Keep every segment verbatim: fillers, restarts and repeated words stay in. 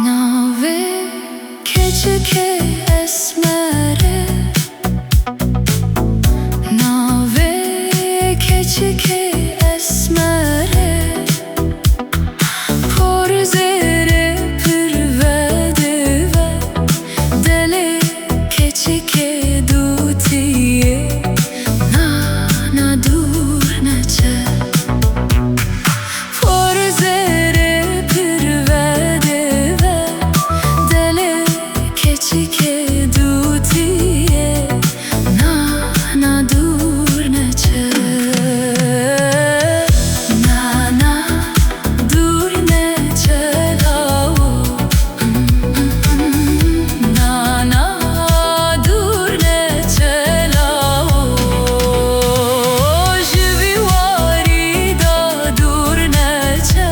Navê keçikê esmer e. Navê keçikê esmer e. Por zêr e, pir vedê ve. Delê keçikê dûtiyê. Na, na, dûr neçe. Por zêr e, pir vedê ve. Delê keçikê dûtiyê. Na, na, dûr neçe. Na, na, dûr neçe lawo. Na, na, dûr neçe lawo. Ji vî warî de dûr neçe.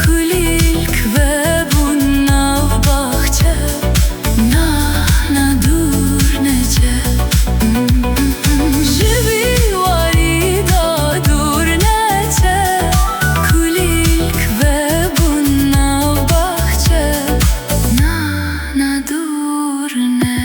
Kulîlk vebûn nav baxçe. Na, na, dûr neçe. Ji vî warî de dûr neçe. Kulîlk vebûn nav baxçe. Na, na, dûr ne.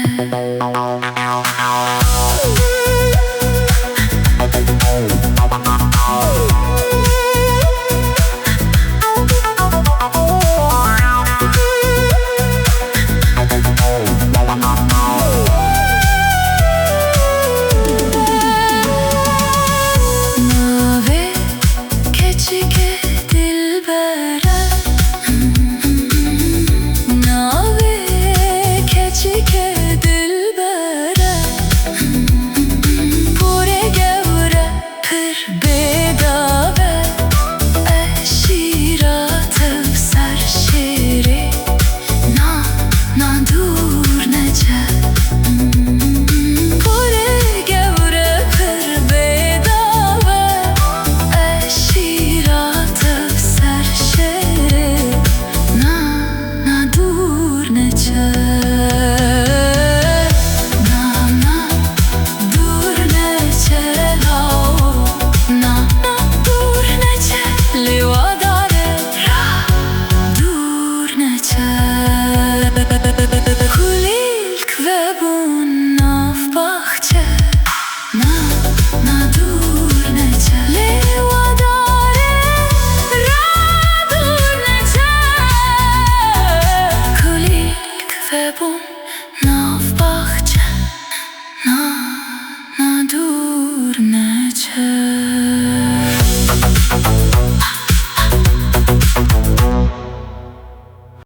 Navê keçikê dilber e. Navê keçikê dilber e. Porê gewre pir bêdav e. Eşîra tev ser şêrê. Na, na, dûr neçe. Porê gewre pir bêdav e. Eşîra tev ser şêrê. Na, na, dûr neçe. Na, na, dûr neçe lawo. Na, na, dûr neçe. Lê wa dare ra dûr neçe. Kulîlk vebûn nav baxçe. Na, na, dûr neçe. Lê wa dare ra dûr neçe. Kulîlk vebûn